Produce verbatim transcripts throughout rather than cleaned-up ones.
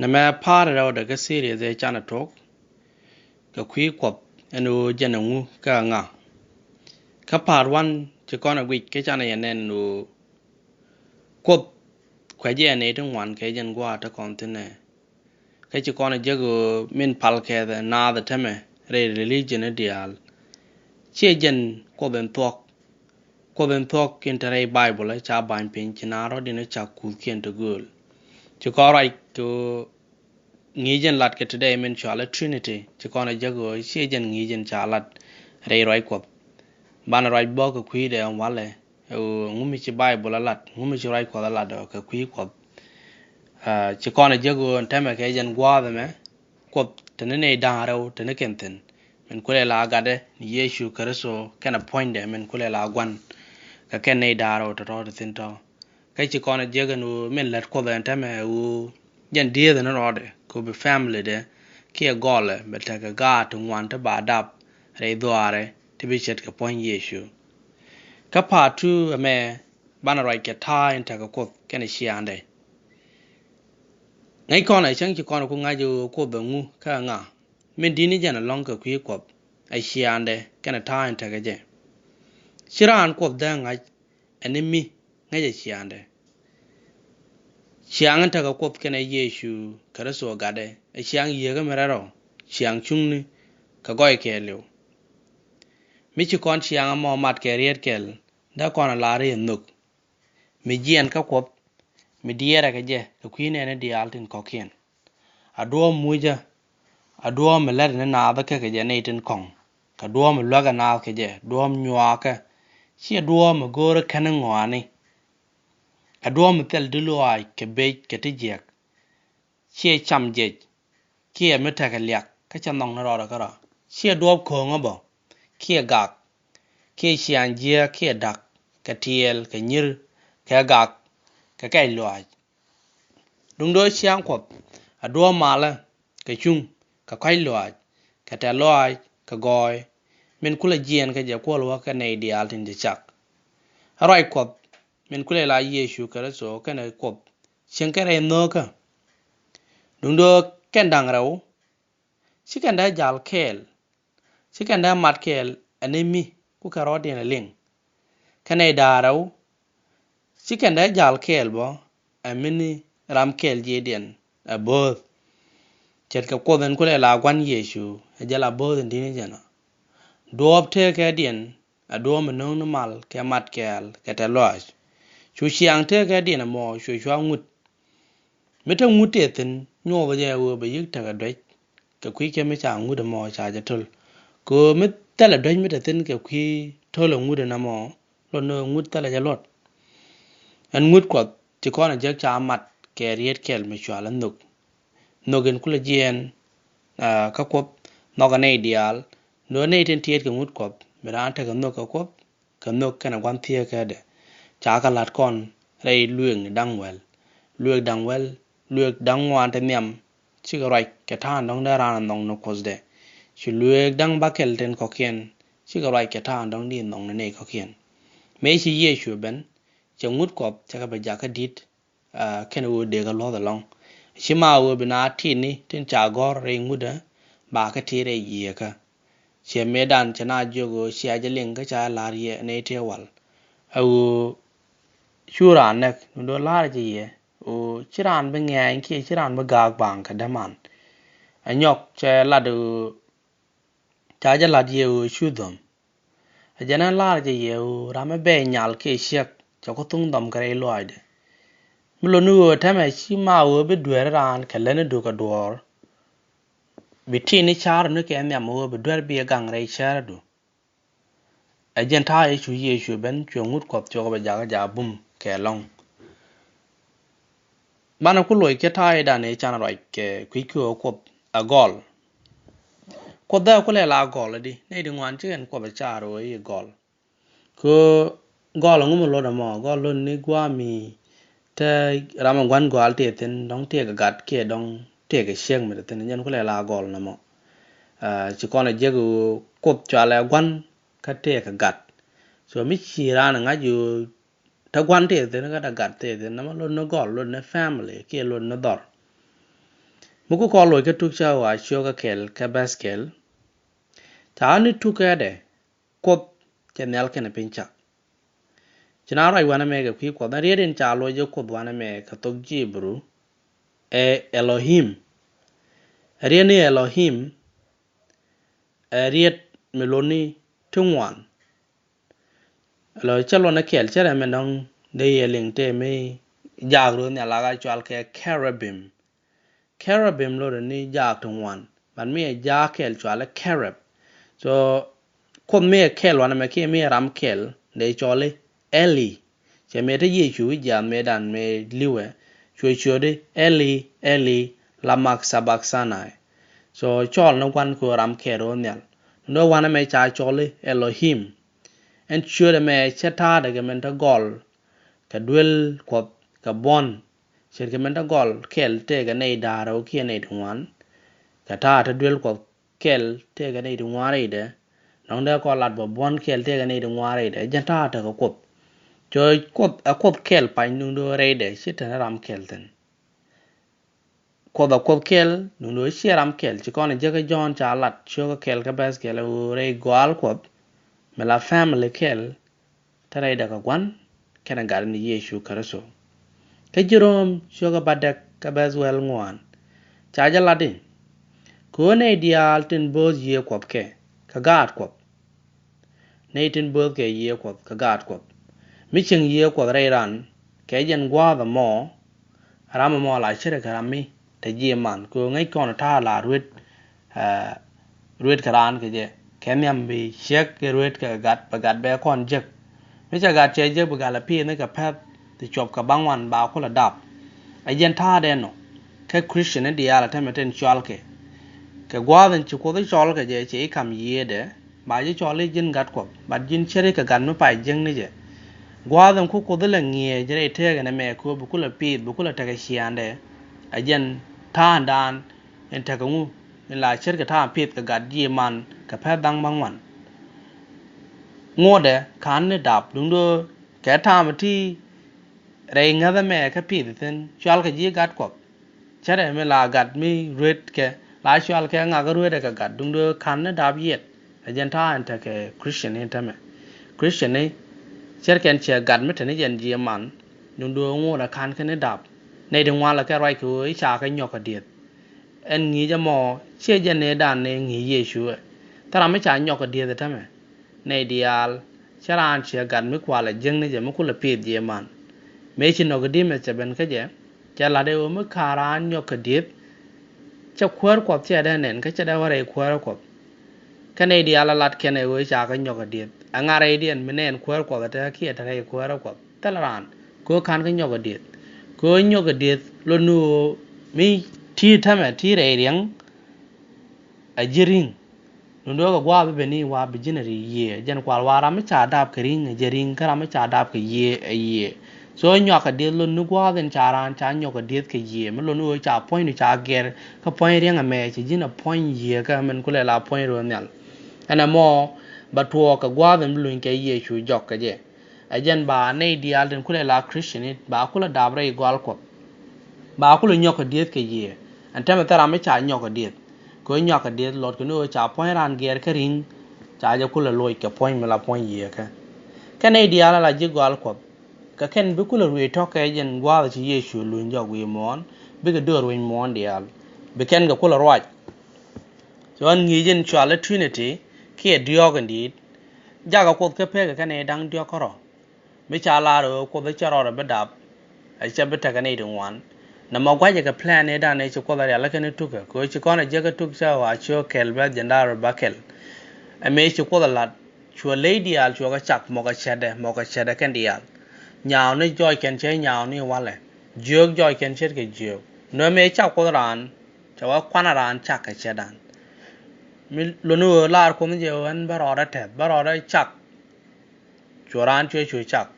Nɛmɛ part rɛwdɛ kä series ëë canɛ tuɔk kɛ kui̱ Kuɔth ɛn ɣöö jɛn ɛŋu kä ɛŋa. Kä part one ci kɔn ɛ guic kä canɛ yɛ nɛn ɛn ɣöö Kuoth kuɛ jɛ ɛ nɛy ti ŋuan kɛ jɛn gua̱a̱th te kɔn thi̱n ɛ. Kä ci kɔn ɛ jek ɣöö min pal kɛɛth ɛ naath ɛ täämɛ rɛy religion ni diaal. Ciɛ jɛn Kuoth in thuɔ̱k. Kuoth in thuɔ̱k in te rɛy Bible ɛ ca ba̱ny piny ci naath rɔ̱diɛn ɛ ca kuthkiɛn te gööl. Ci kɔn ruac kɛ ɣöö ŋi̱i̱c in lat kɛ today min cɔal ɛ Trinity, ci kɔn ɛ jek ɣöö ciɛ jɛn ŋi̱i̱c in ca lat rɛy ruac Kuɔth. Banɛ ruac bä kɛ kui̱dɛ ɛn walɛ, ɛ ɣöö ŋu mi ci Bible ɛ lat, ŋu mi ci ruac Kuɔth ɛ lat ɔ kɛ kui̱ Kuɔth. Ah, ci kɔn ɛ jek ɣöö ɛn täämɛ kɛ jɛn gua̱a̱th ɛmɛ, Kuoth te ni nɛy da̱ŋ rɛw te ni kɛn thi̱n. Min kulɛ la gatdɛ ni Yecu Kritho kɛnɛ puɔ̱nydɛ min kulɛ la gua̱n kɛ kɛn nɛy da̱ŋ rɛw tɔ̱tɔ̱ te thi̱n tɔ̱. Kä ci kɔn ɛ jek ɛn ɣöö min lät Kuoth ɛn täämɛ ɛ ɣöö jɛn diëëth ɛn rɔɔdɛ kɛ ɣöö bi family dɛ kiɛ gɔlɛ bɛ tekɛ gaat ti ŋuan ti ba dap rɛy dhuaarɛ ti bi ce̱tkɛ puɔ̱ny Yecu. Kä part two ɛmɛ banɛ ruac kɛ ta̱a̱ in tekɛ Kuoth kɛnɛ ciaaŋdɛ. Ŋäc kɔn ɛ cäŋ ci kɔn ɛ ku ŋa̱c ɣöö Kuoth ɛŋu kä ɛŋa. Min di̱t ni jɛn ɛlɔ̱ŋ kɛ kui̱ Kuɔth ɛ ciaaŋdɛ kɛnɛ ta̱a̱ in tekɛ jɛ. Ci raan Kuoth dee ŋa̱c ɛn ni mi ŋäcɛ ciaaŋdɛ. Ciaŋ in tekɛ Kuoth kɛnɛ Yecu Kritho gatdɛ ɛ ciaŋ yieekä mi rɛl rɔ, ciaŋ cuŋni kɛ gɔɔy kɛɛliw. Mi ci kɔn ciaŋ ɛmɔ mat kɛ riet kɛl, dee kɔn ɛ la riet nhök. Mi jiɛɛn kä Kuoth, mi diɛɛrɛ kɛ jɛ kɛ kui̱ nɛɛni diaal tin kɔ̱kiɛn. A duɔ̱ɔ̱p mucä, a duɔ̱ɔ̱p mi lät ni naath kä kɛ jɛ nɛy tin kɔ̱ŋ, kɛ duɔ̱ɔ̱p mi luäkɛ naath kɛ jɛ, duɔ̱ɔ̱p nyuaakä, ciɛ duɔ̱ɔ̱p mi go̱o̱rä kɛn ŋɔaani. A duɔ̱ɔ̱p mi thil di luaac kɛ bec kɛ ti jiäk, ciɛ cam jiɛc, kiɛ mi tekɛ liak kä cɛ nhɔk ni rɔɔdɛ kärɔa, ciɛ duɔ̱ɔ̱p ko̱o̱ŋä bä, kiɛ gak, kiɛ ciaaŋ jiääk kiɛ da̱k, kɛ tiɛɛl kɛ nyier, kɛ gak, kɛ kɛc luaac. Duundɛ ɣöö ciaŋ Kuɔth a duɔ̱ɔ̱p malä kɛ cuŋ kɛ kɔ̱a̱c lɔaac kɛ tɛ̈th lɔaac kɛ gɔɔy min kulɛ jiɛɛn kä jɛ kuɔl wä kä nɛy diaal tin cɛ cak. A ruac Kuɔth min kulɛ la Yecu Kritho kɛnɛ Kuoth cieŋ kɛ rɛy nhöökä. Duundɛ ɣöö kɛn da̱ŋ rɛw ci kɛn dee jal kɛɛl, ci kɛn dee mat kɛɛl ɛ ni mi ku kɛ rɔɔdiɛn ɛ liŋ. Kɛnɛ i̱ da̱ŋ rɛw ci kɛn dee jal kɛɛl bä ɛ mi ni ram kɛɛl jiɛcdiɛn ɛ bo̱o̱th. Ce̱tkɛ Kuoth in kulɛ la Gua̱n Yecu ɛ jɛ la bo̱o̱th in di̱t ni jɛn ɔ. Duɔ̱ɔ̱p tëëkädiɛn a duɔ̱ɔ̱p mi no̱o̱ŋ ni mal kɛ mat kɛɛl kɛ tɛ̈th lɔaac. Cu ciaŋ tëëkädiɛn ɛmɔ cu cua ŋut. Mi te ŋut tëë thi̱n nyuɔthɛ jɛ ɣöö bɛ yi̱k tekɛ duec kɛ kui̱ kiɛ mi ca ŋut ɛmɔ ca jɛ to̱l. Kɛ ɣöö mi thilɛ duec mi te thi̱n kɛ kui̱ to̱l ɛ ŋut ɛn ɛmɔ, luɔt ni ɣöö ŋut thilɛ jɛ luɔt. Ɛn ŋut Kuɔth ci kɔn ɛ jek ca mat kɛ riet kɛl mi cual ɛ nhök. Nhök in kulɛ jiɛɛn, ah, kä Kuoth nhɔkɛ nɛy diaal. Ni ɣöö nɛy tin tiɛɛt kɛ ŋut Kuɔth mi raan tekɛ nhök kɛ Kuoth, kɛ nhök kɛnɛ gua̱n thieekädɛ. Ca kɛ la̱t kɔn rɛy lueekni da̱ŋ wäl. Lueek da̱ŋ wäl, lueek da̱ŋ ŋuan ti nhiam, cikɛ ruac kɛ ta̱a̱ in dɔ̱ŋ dee raan nhɔk ni Kuothdɛ. Ci lueek da̱ŋ bäkɛl tin kɔ̱kiɛn, cikɛ ruac kɛ ta̱a̱ in dɔ̱ŋ dee nhɔk ni nɛy kɔ̱kiɛn. Mëë ci Yecu ben, cɛ ŋut Kuɔth cɛ kɛ bɛ jakä di̱t, ah, kɛnɛ ɣöö dee kɛ luɔ̱th ɛlɔ̱ŋ. Ci ma ɣöö bi na ti̱i̱tni tin ca gɔ̱r rɛy ŋutdä, ba kɛ ti̱i̱t rɛy yieekä. Ciɛ mëëdan cɛ na jiök ɣöö cia jɛ liŋ kä ca la̱r yɛ nɛy tëë wal. Ɛ ɣöö cu raan näk, ni do̱ la̱r jɛ yɛ ɣöö ci raan bi ŋɛ̈ny kiɛ ci raan bi gaak baŋ kɛ däman. Ɛ nyɔk cɛ lat ɣöö ca jɛ lat yɛ ɣöö cu dhɔm. Ɛ jɛn ɛn la̱r jɛ yɛ ɣöö ram mi bɛy nyal kiɛ ciek cɛ ku thuŋ dhɔm kɛ rɛy lɔaacdɛ. Mi lot ni ɣöö täämɛ ci ma ɣöö bi dueeri raan kɛ lätnidu kɛ duɔ̱ɔ̱r. Bi ti̱i̱tni ca̱ru ni kɛ nhiam ɣöö bi duer bi ɛ gaŋ rɛy cäärädu. Ɛ jɛn ta̱a̱ i̱ cu Yecu ben cuɛ ŋut Kuɔth cuɛ kɛ bɛ jakä jaak bum kɛ ɛlɔ̱ŋ. Banɛ ku loc kɛ ta̱a̱ i̱ dan i̱ canɛ ruac kɛ kui̱ ki ɣöö Kuoth ɛ gɔl. Kuoth dee ku lɛ la gɔl i̱di, nɛy ti ŋuan ci kɛn Kuoth ɛ ca̱r ɣöö i̱ gɔl. Kɛ ɣöö gɔl ɛŋu mi lot ɛmɔ, gɔl lot ni gua̱a̱ mi te ram in gua̱n gɔal tëë thi̱n, dɔ̱ŋ tëë kɛ gat kiɛ dɔ̱ŋ tëë kɛ ciek mi te thi̱n, jɛn ku lɛ la gɔl nɔmɔ. Ah, ci kɔn ɛ jek ɣöö Kuoth cɔalɛ gua̱n kä tëë kɛ gat. So mi ci raan ɛ ŋa̱c ɣöö te gua̱n tëë thi̱n kä te gat tëë thi̱n, nɔmɔ lot ni gɔl, lot ni family kiɛ lot ni dhɔr. Mi ku kɔn loc kä tuk cä ɣɔaa ciökä kɛl kä bäth kɛl. Ca ni tuk kɛ dɛ Kuoth cɛ nhial kɛnɛ piny cak. Ci na ruac wanɛ mɛ kɛ kui̱ Kuɔth, ɛn riet in ca loc jɛ Kuoth wanɛ mɛ kɛ thok ji̱ Ibru ɛ Elohim. Ɛ riet ni Elohim ɛ riet mi lotni ti ŋuan. Lɔ cä luɔnɛ kɛl cä rɛ mɛ nɔŋ dee yɛ liŋ tëë mi jaak ro̱o̱ nhial la ka cual kɛ Kerubim. Kerubim lotdɛ ni jaak ti ŋuan, but mi ɛ jaak kɛl cualɛ Kerub. So Kuoth mi ɛ kɛl wanɛ mɛ kiɛ mi ɛ ram kɛl dee cɔli Eli. Cɛ mëë te Yecu wi̱c jiath mëëdan mëë li̱wɛ, cuɛ ciötdi, Eli, Eli, lama sabakthani? So cɔl ni gua̱n kɛ ɣöö ram kɛl ro̱o̱ nhial. Ni wanɛ mɛ ca cɔli Elohim. Ɛn ciötdɛ mɛ cä ta̱a̱dɛ kɛ min te gɔl kɛ duel Kuɔth kɛ buɔ̱n. Ce̱tkɛ min te gɔl kɛl tëëkɛ nɛy da̱a̱r rɛw kiɛ nɛy ti ŋuan. Kɛ ta̱a̱ te duel Kuɔth kɛl tëëkɛ nɛy ti ŋuan rɛydɛ. Nɔŋ dee kɔn lat bä buɔ̱n kɛl tëëkɛ nɛy ti ŋuan rɛydɛ, jɛn ta̱a̱ tekɛ Kuoth. Cɔ Kuoth, ɛ Kuoth kɛl pany duŋdu rɛydɛ, ci te ni ram kɛl thi̱n. Kuoth ɛ Kuoth kɛl duŋdu ciɛ ram kɛl. Ci kɔn ɛ jek kä Jɔ̱ɔ̱n ca lat ciökä kɛl kä bäth kɛl ɛ ɣöö rɛy gɔaal Kuɔth mi la family kɛl te rɛydɛ kɛ gua̱n kɛnɛ gat ni Yecu Kritho. Kä ji̱ Rom ciökä bädäk kä bäth wäl ŋuan, ca jɛ lat i̱, kɛ ɣöö nɛy diaal tin bööth Yiëë Kuɔth kɛ, kɛ gaat Kuɔth. Nɛy tin bööth kɛ Yiëë Kuɔth kɛ gaat Kuɔth. Mi cieŋ Yiëë Kuɔth rɛy ran kɛ jɛn gua̱a̱th ɛmɔ, ram ɛmɔ la ce̱tkɛ ram mi te ji̱ man, kɛ ɣöö ŋäc kɔn ta̱a̱ la ruet, ɛ, ruet kɛ raan kɛ jɛ. Kɛ nhiam bi ciek kɛ ruet kɛ gat, bɛ gat bɛ kɔn jek. Mi cɛ gat cɛ jek, bi gat la pi̱i̱th ni kɛ pɛ̈th ti cuɔp kɛ baŋ wan ba kulɛ dap. Ɛ jɛn ta̱a̱dɛ nɔ. Kä Christian ni diaal ɛ tämɛ tin cɔalkɛ kɛ gua̱a̱th in ci Kuoth cɔl kɛ jɛ, cɛ i̱ kam Yiëëdɛ, ba ji̱ cɔl i̱ ji̱n gat Kuɔth, but ji̱n ce̱tkɛ gat mi pay jiäkni jɛ. Gua̱a̱th in ku Kuoth lɛ ŋi̱eec rɛy tëëkɛ nɛmɛ kɛ ɣöö bi kulɛ pi̱i̱th, bi kulɛ tekɛ ciaaŋdɛ. Ɛ jɛn ta̱a̱dan in tekɛ ŋu, in la ce̱tkɛ ta̱a̱ pi̱i̱th kɛ gat ji̱ man kɛ pɛ̈th da̱ŋ bä ŋuan. Ŋotdɛ ka̱n ni dap duŋdu kɛ ta̱a̱ mi ti rɛy ŋäthä mɛ kä pi̱i̱th thi̱n, cualkɛ ji̱ gat Kuɔth. Ce̱tkɛ mi la gat mi ruet kɛ, la cualkɛ ŋak ruet kɛ gat, duŋdu ka̱n ni dap yɛt. Ɛ jɛn ta̱a̱ in tekɛ Christian ni tämɛ. Christian ni ce̱tkɛn cɛ gat mi te ni jɛn ji̱ man, duŋdu ŋotdɛ ka̱n kɛ ni dap. Nɛy ti ŋuan la kɛ ruac kɛ ɣöö i̱ ca kɛ nyɔk kɛ dieth. Ɛn ŋi̱i̱c ɛmɔ ciɛ jɛn ni dan ni ŋi̱i̱c Yecu ɛ. Thil ram mi ca nyɔk kɛ dieth ɛ tämɛ. Nɛy diaal, cä raan ciɛ gat mi kualɛ jiäkni jɛ mi kulɛ pi̱i̱th ji̱ man. Mëë ci Nikodimɛth cɛ ben kä jɛ, cɛ lat i̱ ɣöö mi ka̱n raan nyɔk kɛ dieth, cɛ kuäär Kuɔth cɛ dee nɛn, kä cɛ dee wä rɛy kuäärä Kuɔth. Kä nɛy diaal a lat kɛn ɛ ɣöö ca kɛ nyɔk kɛ dieth. Ɛ ŋa̱ rɛydiɛn mi nɛn kuäär Kuɔth ɛ te kiɛ te rɛy kuäärä Kuɔth. Thilɛ raan kɛ ɣöö ka̱n kä nyɔk kɛ dieth. Kɛ ɣöö nyɔk kɛ dieth lot ni ɣöö mi ti tämɛ ti rɛy riɛŋ, a ji̱ ri̱ŋ. Duŋdu kɛ gua̱a̱th bi ben i̱ wa bi ji̱n a ri yiëë. Jɛn kual wa ram mi ca dap kɛ ri̱ŋ a jɛ ri̱ŋ, kä ram mi ca dap kɛ yiëë a yiëë. So nyɔk kɛ dieth lot ni gua̱a̱th in ca raan ca nyɔk kɛ dieth kɛ yiëë. Mi lot ni ɣöö ca puɔ̱nydu ca gɛr kä puɔ̱ny riɛŋ ɛmɛ, ci ji̱n a puɔ̱ny yiëë kä min kulɛ la puɔ̱ny ro̱o̱ nhial. Ɛn ɛmɔ ba tuɔɔk kɛ gua̱a̱th in bi luny kɛ Yecu jɔk kɛ jɛ. Ɛ jɛn ba nɛy diaal tin kulɛ la Christian ni ba kulɛ dap rɛy gɔal Kuɔth. Ba kulɛ nyɔk kɛ dieth kɛ yiëë. Ɛn tɛmɛ thil ram mi ca nyɔk kɛ dieth. Kɛ ɣöö nyɔk kɛ dieth lot kɛ ni ɣöö ca puɔ̱ny raan gɛr kä ri̱ŋ, ca jɛ kulɛ loc kɛ puɔ̱ny mi la puɔ̱ny yiëë kä. Kɛ nɛy diaal a la ji̱ gɔal Kuɔth, kɛ kɛn bi kulɛ ruëëc tɔ̱ kɛ jɛn gua̱a̱th ci Yecu luny jɔk wi̱i̱ muɔ̱ɔ̱n, bikɛ döör wec muɔ̱ɔ̱n diaal. Bi kɛn kɛ kulɛ ruac. Cuɔn ŋi̱i̱c in cual i̱ Trinity kiɛ diɔ̱ɔ̱k in di̱i̱t. Jakä Kuoth kä pekɛ kɛn i̱ da̱ŋ diɔ̱k kärɔ̱. Mi ca lar ɣöö Kuoth cɛ rɔɔdɛ bi dap, ɛ cɛ bi tekɛ nɛy ti ŋuan. Nɛmɔ gua̱cɛ kɛ plan i̱ da̱ŋ i̱ ci Kuoth a rial kɛn i̱ tukä, kɛ ɣöö ci kɔn a jek kä tuk cä ɣɔaa ciökä kɛl bäth jɛn da̱r ba kɛl. Ɛ mëë ci Kuoth a lat, cuɛ ley diaal cuɛ kɛ cak mɔkɛ cätdɛ, mɔkɛ cätdɛ kɛn diaal. Nyaawni jɔɔc kɛn cɛ nyaawni walɛ. Jiök jɔɔc kɛn ce̱tkɛ jiök. Nöö mëë cak Kuoth raan, cɛ wä kuanɛ raan cak kɛ cätdan. Mi luni ɣöö lar Kuoth jɛ ɣöö ɛn bä rɔɔdɛ tɛth, bä rɔɔdɛ cak. Cuɛ raan cuɛ cuɛ cak.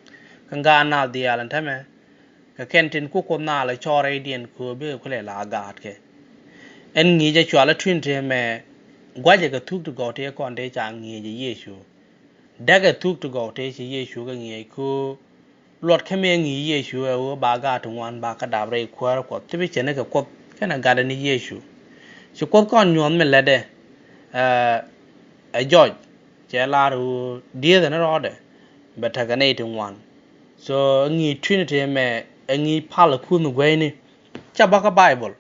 Kä gaat naath diaal ɛn täämɛ, kɛ kɛn tin ku Kuoth naath lɛ cɔɔr rɛydiɛn kɛ ɣöö bikɛ kulɛ la gaatkɛ. Ɛn ŋi̱i̱cɛ cual i̱ Trinity mɛ, gua̱cɛ kɛ thuk ti gɔw tëë kɔn tëë ca ŋi̱i̱c ɛ Yecu. Däkɛ thuk ti gɔw tëë ci Yecu kɛ ŋi̱i̱c kɛ ɣöö luɔt kä mëë ŋi̱i̱c Yecu ɛ ɣöö ba gaat ti ŋuan ba kä dap rɛy kuäärä Kuɔth. Ti bi cɛ ni kɛ Kuoth kɛnɛ gatdɛ ni Yecu. Ci Kuoth kɔn nyuɔ̱th mi lätdɛ, ɛ, ɛ jɔc, cɛ lar ɣöö diëëthɛ ni rɔɔdɛ bɛ tekɛ nɛy ti ŋuan. So ŋi̱i̱c Trinity ɛmɛ ɛ ŋi̱i̱c pal ɛ kuth mi gueyni. Ca bä kä Bible,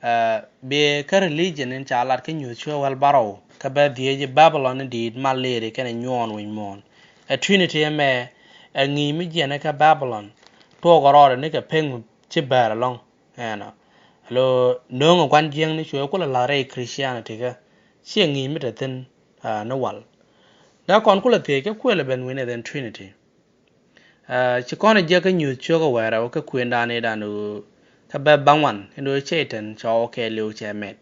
ɛ, bi kä religion in ca lat kä Nyuuth cuɛ wäl bärɔw kä bɛ dhiec i̱ Babylon in di̱i̱t mal lëëri kɛnɛ nyuɔɔn wi̱i̱ muɔ̱ɔ̱n. Ɛ Trinity ɛmɛ ɛ ŋi̱i̱c mi jiɛn kä Babylon tuɔɔk ɛ rɔɔdɛ ni kɛ pek mi ci bäär ɛlɔ̱ŋ. Ɛnɔ lo nööŋ ɛ gua̱n jiäkni cuɛ kulɛ la̱th rɛy Christianity kä ciɛ ŋi̱i̱c mi te thi̱n, ɛ, ni wal. Dee kɔn kulɛ thiec kä kuël ɛ ben wi̱nɛ then Trinity. Ɛ, ci kɔn ɛ jiäk kä Nyuuth cuɛ kɛ wäl rɛw kä kuëndan i̱ dan ɣöö kä bɛ baŋ wan in ɣöö Cɛy-tan cɔwä kɛɛliw cɛ mɛt.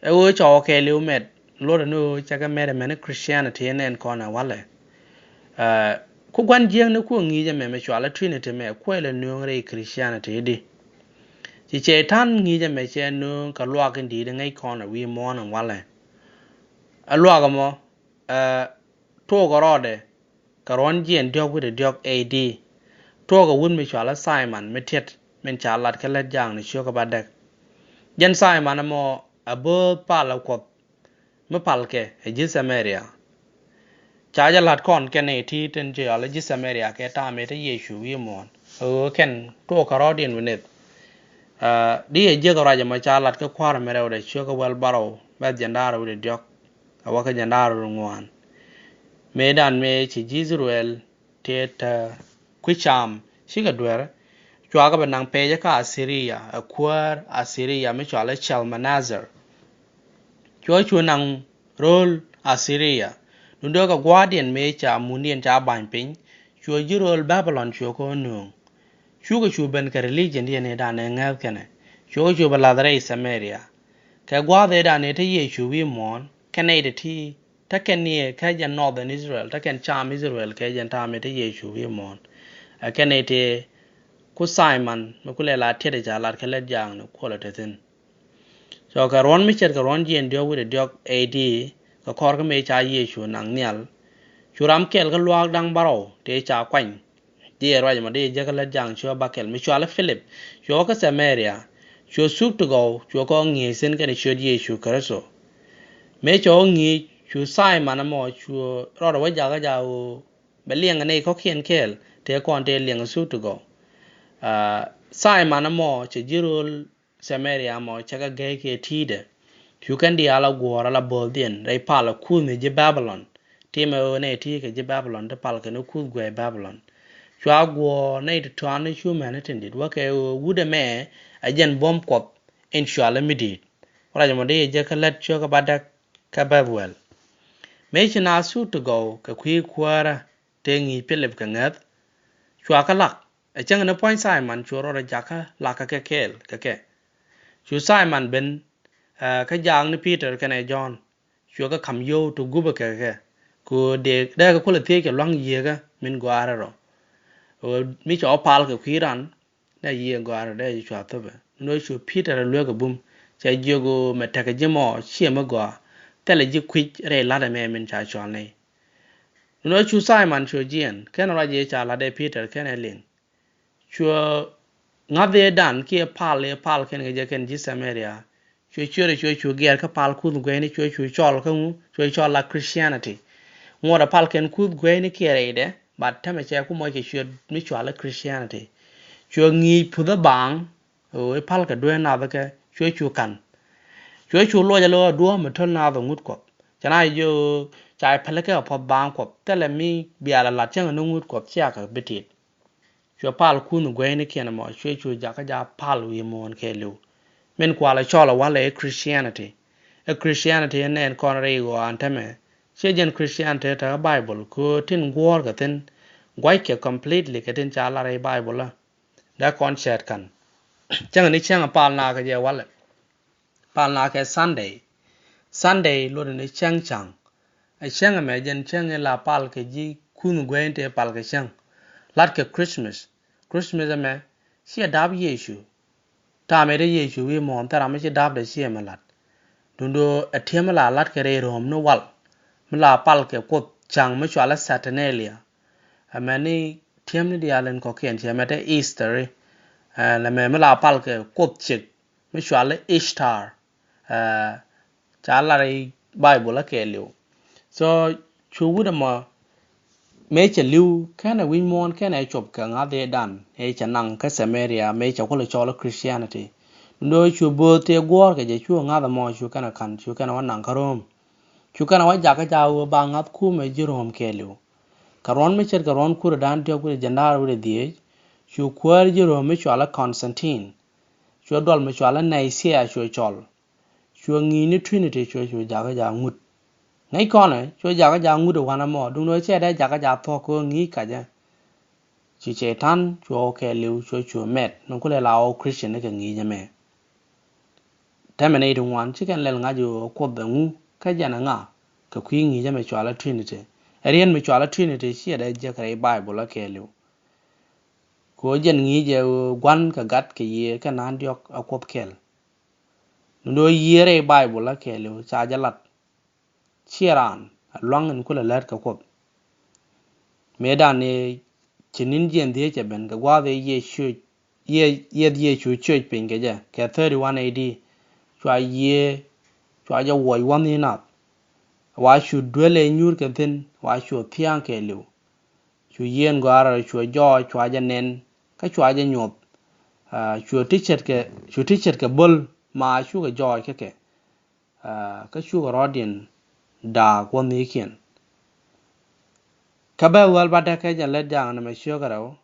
Ɛ ɣöö cɔwä kɛɛliw mɛt luɔtdɛ ni ɣöö cɛ kɛ mɛt ɛmɛn i̱ Christianity in ɛn kɔn ɛ walɛ. Ɛ, ku gua̱n jiäkni ku ŋi̱i̱c ɛmɛ mi cualɛ Trinity mɛ kuël ɛ nööŋ rɛy Christianity i̱di. Ci Cɛy-tan ŋi̱i̱c ɛmɛ cɛ nööŋ kɛ luaak in di̱i̱t in ŋäc kɔn ɛ wi̱i̱ muɔ̱ɔ̱n ɛn walɛ. Ɛ luaak ɛmɔ, ɛ, tuɔɔk ɛ rɔɔdɛ kɛ ruɔ̱n jiɛn diɔ̱k wi̱cdɛ diɔ̱k A D. Tuɔɔk ɛ wut mi cualɛ Simon mi tiɛt min ca lat kä lät jaakni ciökä bädäk. Jɛn Simon ɛmɔ ɛ bo̱o̱th pal ɛ Kuɔth mi palkɛ ɛ ji̱ Thamaria. Ca jɛ la̱t kɔn kɛn nɛy ti tin cɔal i̱ ji̱ Thamaria kɛ ta̱a̱ mëë te Yecu wi̱i̱ muɔ̱ɔ̱n. Ɣöö kɛn tuɔɔk kɛ rɔɔdiɛn wi̱neth. Ɛ, di ɛ jiäk ruac ɛmɔ ca lat kä Kua̱r mi rɛwdɛ cuɛ kä wäl bärɔw bɛth jiɛn da̱ŋ rɛw wi̱cdɛ diɔ̱k ɛ wä kä jiɛn da̱ŋ rɛw wi̱cdɛ ŋuan. Mëëdan mëë ci ji̱ I-thɛ-rɛl tëë te kui̱ cam cikɛ duer, cua kɛ bɛ naŋ pɛcä kä Athiria, ɛ kuäär Athiria mi cɔal i̱ Shalmaneser. Cua cu naŋ ro̱o̱l Athiria, duundɛ kɛ gua̱a̱thdiɛn mëë ca mundiɛn ca ba̱ny piny, cua ji̱ ro̱o̱l Babilɔn cua kɛ nööŋ. Cukɛ cu ben kɛ religion diɛn i̱ dan ɛ ŋäth kɛnɛ, cua kɛ cu bɛ la̱th rɛy Thamaria. Kɛ gua̱a̱th i̱ dan i̱ te Yecu wi̱i̱ muɔ̱ɔ̱n kɛnɛ i̱ te ti te kɛn ni kä jɛn northern Israel, te kɛn cam Israel kɛ jɛn ta̱a̱ mëë te Yecu wi̱i̱ muɔ̱ɔ̱n. Ɛ kɛn i̱ ti ku Simon mi ku lɛ la tiɛt i̱ ca lat kɛ lät jaakni kuɔlɛ te thi̱n. So kɛ ruɔ̱n mi ce̱tkɛ ruɔ̱n jiɛn diɔ̱k wi̱cdɛ diɔ̱k A D, kɛ kɔr kä mëë ca Yecu naŋ nhial, cu ram kɛl kä luaak da̱ŋ bärɔw tëë ca kuany. Di ɛ ruac ɛmɔ di ɛ jek kä lät jaakni cuɛ bäkɛl mi cualɛ Philip, cuɛ wä kä Thamaria, cuɛ thuk ti gɔw, cuɛ kɔn ŋi̱eec thi̱n kɛnɛ ciöt Yecu Kritho. Mëë cɛ wä ŋi̱eec, cu Simon ɛmɔ cuɛ rɔɔdɛ wä jakä jakä ɣöö bɛ liɛŋ ɛ nɛy kɔ̱kiɛn kɛɛl, tëë kɔn tëë liɛŋ ɛ thuk ti gɔw. Aa, Simon ɛmɔ cɛ ji̱ ro̱o̱l Thamaria ɛmɔ cɛ kɛ gäy kɛ ti̱i̱dɛ. Cu kɛn diaal a guɔ̱ɔ̱r ala bo̱o̱thdiɛn rɛy pal ɛ kuuth ni ji̱ Babilɔn. Timɛ ɣöö nɛy ti kɛ ji̱ Babilɔn ti pal kɛn ɛ kuuth guɛy Babilɔn. Cua guɔ̱ɔ̱r nɛy ti tɔ̱a̱n ni cu mɛn ni tin di̱t wä kɛ ɣöö wut ɛmɛ ɛ jɛn buɔ̱m Kuɔth in cualɛ mi di̱i̱t. Wä ruac ɛmɔ di jɛ kä lät cuɛ kä bädäk kä bäth wäl. Mëë ci naath thuk ti gɔw kɛ kui̱ kuäärä tëë ŋi̱i̱c Pilip kɛ ŋäth, cua kä lak. Ɛ cäŋ ni puɔ̱ny Simon cu rɔɔdɛ jakä lakä kɛ kɛɛl kɛ kɛ. Cu Simon ben, ɛ, kä jaak ni Peter kɛnɛ Jɔ̱ɔ̱n, cuɛ kɛ ka̱m yio̱w ti gupä kɛ kɛ. Ku dee, dee kɛ kulɛ thiec kɛ lua̱ŋ yieekä min gɔaarä rɔ. Ɣöö mi cɛ wä pal kɛ kui̱ ran, dee yiëë gɔaarä dee cua thopɛ. Ni wä cu Peter ɛ luek ɛ bum, cɛ jiök ɣöö mɛ tekɛ ji̱ mɔ ciɛ mi gɔaa, thilɛ ji̱ kui̱c rɛy la̱t ɛmɛ min ca cɔal nɛy. Ni wä cu Simon cu jiɛn, kɛn ruac ëë ca la̱t ɛ Peter kɛnɛ liŋ. Cuɛ ŋa̱th ëëdan kiɛ pal ëë pal kɛn kɛ jɛ kɛn ji̱ Thamaria. Cuɛ ciötdɛ cuɛ cu gɛ̈r kä pal kuth gueyni cuɛ cu cɔl kä ŋu, cuɛ cɔl la Christianity. Ŋuɔ̱tdɛ pal kɛn kuth gueyni kiɛ rɛydɛ, but tämɛ cɛ ku mɔc kɛ ciöt mi cual i̱ Christianity. Cuɛ ŋi̱i̱c puthä baaŋ, ɣöö i̱ pal kɛ duee nath kɛ, cuɛ cu ka̱n. Cuɛ cu luɔc a lo̱ a duɔ̱ɔ̱m mi töl nath ɛ ŋut Kuɔth. Cɛ na jiök ɣöö ca i̱ päl kɛ a puɔth baaŋ Kuɔth, thilɛ mi bia la lat cäŋ ni ŋut Kuɔth cia kɛ bi tit. Cuɛ pal kunh gueynikiɛn ɛmɔ, cuɛ cu jakä ja pal wi̱i̱ muɔ̱ɔ̱n kɛɛliw. Min kualɛ cɔl ɛ walɛ i̱ Christianity. I̱ Christianity in nɛn kɔn rɛy ɣɔaa ɛn täämɛ. Ciɛ jɛn Christianity te kä Bible, kɛ ɣöö tin guɔ̱ɔ̱rkɛ thi̱n gua̱ckɛ completely kɛ tin ca lar rɛy Bible ɛ. Dee kɔn cɛɛt ka̱n. Cäŋ ni cäŋ ɛ pal nakä jɛ walɛ. Pal nakä Sunday. Sunday luɔtdɛ ni cäŋ ca̱ŋ. Ɛ cäŋ ɛmɛ jɛn cäŋ in la pal kɛ ji̱ kunh gueyni tëë pal kɛ cäŋ. Latkɛ Christmas. Christmas ɛmɛ ciɛ dap Yecu. Ta̱a̱ mëë te Yecu wi̱i̱ muɔ̱ɔ̱n thil ram mi ci dapdɛ ciɛ mi la̱t. Duundɛ ɛ ti̱em mi la la̱tkɛ rɛy ro̱o̱m ni wal mi la pal kɛ Kuoth cäŋ mi cual i̱ Saturnalia. Amäni ti̱em ni diaal in kɔ̱kiɛn ciɛ mɛ te Easter i̱. Ɛ, lɛ mɛ mi la pal kɛ Kuoth ciek. mi cual i̱ Ishtar. Aa, ca lar i̱ Baibol a kɛɛliw. So cu wut ɛmɔ mëë cɛ li̱w kɛnɛ wi̱c muɔ̱ɔ̱n kɛnɛ cop kɛ ŋa̱th ëëdan ëë cɛ naŋ kä Samaria mëë cɛ kulɛ cɔl i̱ Christianity. Duundɛ cu bööth tëë guɔ̱ɔ̱r kɛ jɛ cu ŋa̱th ɛmɔ cu kɛnɛ ka̱n cu kɛnɛ wä naŋ kä Rome. Cu kɛnɛ wä jakä jakä ɣöö ba ŋa̱th kumɛ ji̱ Rome kɛɛliw. Kɛ ruɔ̱n mi ce̱tkɛ ruɔ̱n kurɛ da̱a̱n diɔ̱k wi̱cdɛ jiɛn da̱a̱r wi̱cdɛ dhieec cu kuäär ji̱ Rome mi cual i̱ Constantine. Cu duɔl mi cual i̱ Nicaea cu cɔl. Cuɛ ŋi̱i̱c ni Trinity cuɛ cu jakä jakä ŋut. Ŋäc kɔnɛ cuɛ jakä jakä ŋut ɛ wanɛ mɔ duundɛ cɛ dee jakä jakä thuɔ̱k kɛ ɣöö ŋi̱i̱c kacä. Ci cɛy-tan cuɛ wä kɛɛliw cuɛ cu mɛt ni kulɛ la wä Christian ni kɛ ŋi̱i̱c ɛmɛ. Tɛmɛ nɛy ti ŋuan ci kɛn lɛl ŋa̱c ɣöö Kuoth ɛŋu kä jɛn ɛŋa kɛ kui̱ ŋi̱i̱c ɛmɛ cual i̱ Trinity. Ɛ riɛn mi cual i̱ Trinity ciɛ dee jek rɛy Baibol a kɛɛliw. Kɛ ɣöö jɛn ŋi̱i̱c ɛ ɣöö gua̱n kɛ gat kɛ yiëë kɛ naan diɔ̱k a Kuoth kɛl. Ni do̱ yiëë rɛy Baibol a kɛɛliw ca jɛ lat. Ciɛ raan a lua̱ŋ in kulɛ lät kɛ Kuoth. Mëëdan ni ci ni̱n jiɛn dhieec cɛ ben kɛ gua̱a̱th ëë Yecu, Ye-, Yeth Yecu cioc piny kɛ jɛ kɛ thirty one A D. Cua yiëë, cua jɛ wuɔc wänh i̱ nath. Wa cu duel ëë nyuur kɛ thi̱n, wa cu thia̱a̱ŋ kɛɛliw. Cu yiëë in gɔaa rɛw, cua jɔɔc, cua jɛ nɛn, kä cua jɛ nyuɔth. Aa, cua ti ce̱tkɛ, cua ti ce̱tkɛ böl ma cukɛ jɔɔc kä kɛ. Aa, kä cukɛ rɔɔdiɛn da̱a̱k wänh i̱ kiɛn. Kä bɛ wäl ba däk kɛ jɛn lät ja̱a̱ŋ nɛmɛ ciökä rɛw.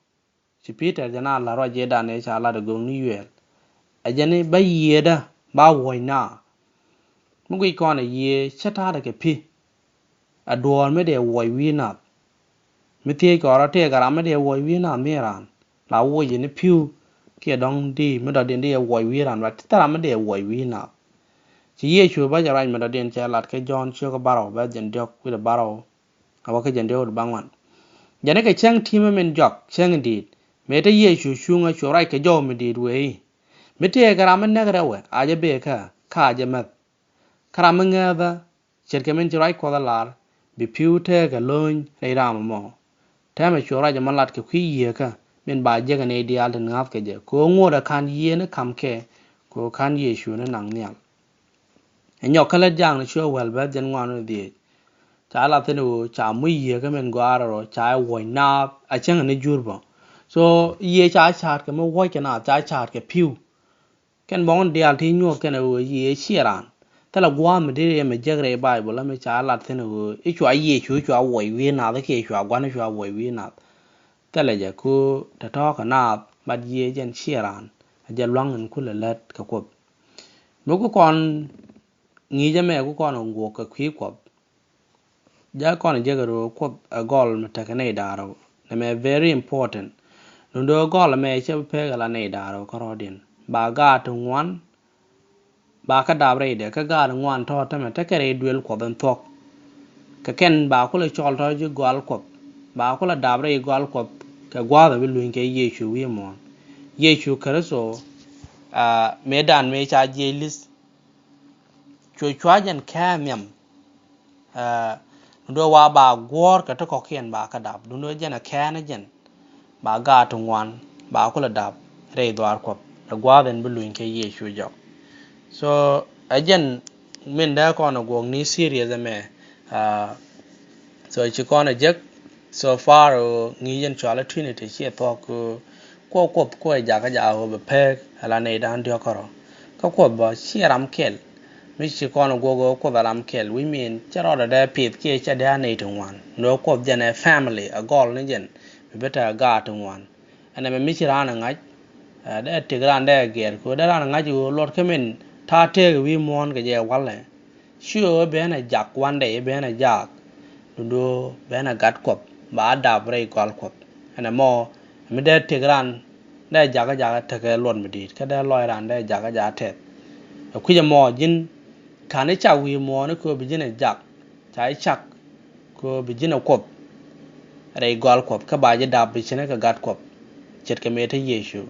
Ci Peter jɛn a la̱r ruac ëëdan ëë ca lat ɛ göökni Yuɛɛl. Ɛ jɛn i̱ bä yiëëdä ba wuɔ̱c naath. Mi guic kɔn ɛ yiëë cä ta̱a̱dɛ kɛ pi̱. Ɛ duɔ̱ɔ̱r mi dee wuɔ̱c wi̱i̱ nath. Mi thiec kɔn rɔ tëëkɛ ram mi dee wuɔ̱c wi̱i̱ nath mi raan la wuɔ̱c yɛn i̱ pi̱w kiɛ dɔ̱ŋ di mi dɔ̱diɛn dee wuɔ̱c wi̱i̱ raan, but ti thil ram mi dee wuɔ̱c wi̱i̱ nath. Ci Yecu bä jɛ ruac mi dɔ̱diɛn cɛ lat kä Jɔ̱ɔ̱n ciökä bärɔw bɛ jɛn diɔ̱k wi̱cdɛ bärɔw. A wä kä jɛn diɔ̱k wi̱cdɛ bäŋuan. Jɛn i̱ kɛ cäŋ ti̱mä min jɔak cäŋ in di̱i̱t. Mëë te Yecu cuŋä cu ruac kɛ jɔw mi di̱i̱t wëë i̱, mi tëëkɛ ram mi näk rɛwɛ a jɛ bëë kä, kä a jɛ mäth. Kä ram mi ŋääthä ce̱tkɛ min ci ruac Kuɔth ɛ lar, bi pi̱w tëëkɛ lo̱ny rɛy ram ɛmɔ. Täämɛ cu ruac ɛmɔ lat kɛ kui̱ yiëëkä min ba jek ɛ nɛy diaal tin ŋa̱th kɛ jɛ kɛ ɣöö ŋot ɛ ka̱n yiëë ni ka̱m kɛ kɛ ɣöö ka̱n Yecu ni naŋ nhial. Ɛ nyɔk kä lät ja̱a̱ŋ ni cuɛ wäl bɛ̈th jɛn ŋuan ni dhiec. Ca lat thi̱n ɣöö ca muc yiëëkä min gɔaa rɔ ca ɛ wuɔ̱c naath a cäŋ ni jur bä. So yiëë ca ca̱a̱t kɛ mi wuɔ̱c kɛ naath ca ca̱a̱t kɛ pi̱w. Kɛn bɔŋ diaal ti nyuɔth kɛn ɛ ɣöö yiëë ciɛ raan. Thilɛ gua̱a̱th mi dee yɛ mi jek rɛy Baibol la mi ca lat thi̱n ɣöö i̱ cua Yecu cua wuɔ̱c wi̱i̱ naath kiɛ cua gua̱n cua wuɔ̱c wi̱i̱ naath. Thilɛ jɛ ku tɔ̱tɔ̱ kɛ naath, but yiëë jɛn ciɛ raan. A jɛ lua̱ŋ in kulɛ lät kɛ Kuoth. Mi ku kɔn ŋi̱i̱c ɛmɛ ku kɔn ɛ guɔk kɛ kui̱ Kuɔth. Ja̱ kɔn ɛ jek ɛ ro̱o̱ Kuoth ɛ gɔl mi tekɛ nɛy da̱ŋ rɛw. Nɛmɛ very important. Duundɛ ɣöö gɔl ɛmɛ cɛ bi pek ala nɛy da̱ŋ rɛw kärɔ̱diɛn. Ba gaat ti ŋuan, ba kä dap rɛydɛ, kä gaat ti ŋuan tɔ̱ täämɛ tekɛ rɛy duël Kuɔth in thuɔ̱k. Kɛ kɛn ba kulɛ cɔl tɔ̱ ji̱ gɔal Kuɔth. Ba kulɛ dap rɛy gɔal Kuɔth kɛ gua̱a̱th ɛ bi luny kɛ Yecu wi̱i̱ muɔ̱ɔ̱n. Yecu Kritho, aa, mëëdan mëë ca jiɛc li̱th. Cuɛ cua jɛn kɛɛ nhiam. Aa, duundɛ wa ba guɔ̱ɔ̱r kɛ ti kɔ̱kiɛn ba kä dap. Duundɛ jɛn ɛ kɛɛn jɛn. Ba gaat ti ŋuan, ba kulɛ dap rɛy dhuaar Kuɔth. Rɛy gua̱a̱th in bi luny kɛ Yecu jɔk. So, ɛ jɛn min dee kɔn ɛ guɔk ni serious ɛmɛ. Aa, so, ci kɔn ɛ jek, so far, ɣöö ŋi̱i̱c in cɔal i̱ Trinity ciɛ thuɔ̱k, ɣöö kuɔ Kuoth kuɔ ɛ jakä jakä ɣöö bɛ pek ala nɛy da̱ŋ diɔ̱k kärɔ̱. Kä Kuoth bä ciɛ ram kɛl. Mi ci kɔn ɛ guɔk ɣöö Kuoth ɛ ram kɛl, which mean cɛ rɔɔdɛ dee pith kiɛ cɛ dee a nɛy ti ŋuan. Ni ɣöö Kuoth jɛn ɛ family, ɛ gɔl ni jɛn, bi bi te gaat ti ŋuan. Ɛn ɛmɛ mi ci raan ɛ ŋa̱c, ɛ, dee tëk raan dee gɛr, kɛ ɣöö dee raan ɛ ŋa̱c ɣöö luɔt kä min ta̱a̱ tëëk wi̱i̱ muɔ̱ɔ̱n kɛ jɛ walɛ. Ci ɣöö ben ɛ jak one day, ben ɛ jak. Duundɛ ɣöö ben ɛ gat Kuɔth, ba dap rɛy gɔal Kuɔth. Ɛn ɛmɔ, mi dee tëk raan, dee jakä jakä tekɛ luɔt mi di̱i̱t, kä dee lɔc raan dee jakä jakä tɛth. Ɛ kui̱c ɛmɔ ji̱n, ka̱n i̱ cak wi̱i̱ muɔ̱ɔ̱n i̱ kɛ ɣöö bi ji̱n ɛ jak, ca i̱ cak, kɛ ɣöö bi ji̱n ɛ Kuoth, rɛy gɔal Kuɔth, kä ba ji̱ dap bi ci̱n kɛ gat Kuɔth. Ce̱tkɛ mëë te Yecu.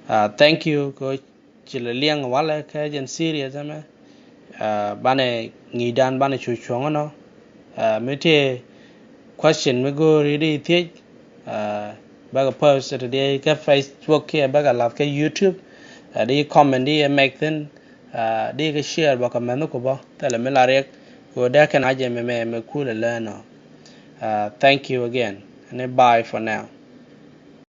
Aa, thank you, kɛ ɣöö ci lɛ liɛŋ walɛ kɛ jɛn serious ɛmɛ. Aa, banɛ ŋi̱i̱cdan banɛ cu cuɔ̱ŋ ɛnɔ. Aa, mi tëë question mi go̱o̱ri di thiec, aa, bäkɛ post ti di kä Facebook kiɛ bäkɛ lath kä YouTube. Ɛ di comment di ɛ make thin, di kɛ share bä kɛ mɛn ku bä thilɛ mi la riɛk. Kɛ dee kɛn a jɛ mɛ mɛ mɛ kulɛ learn ɔ. Thank you again and bye for now.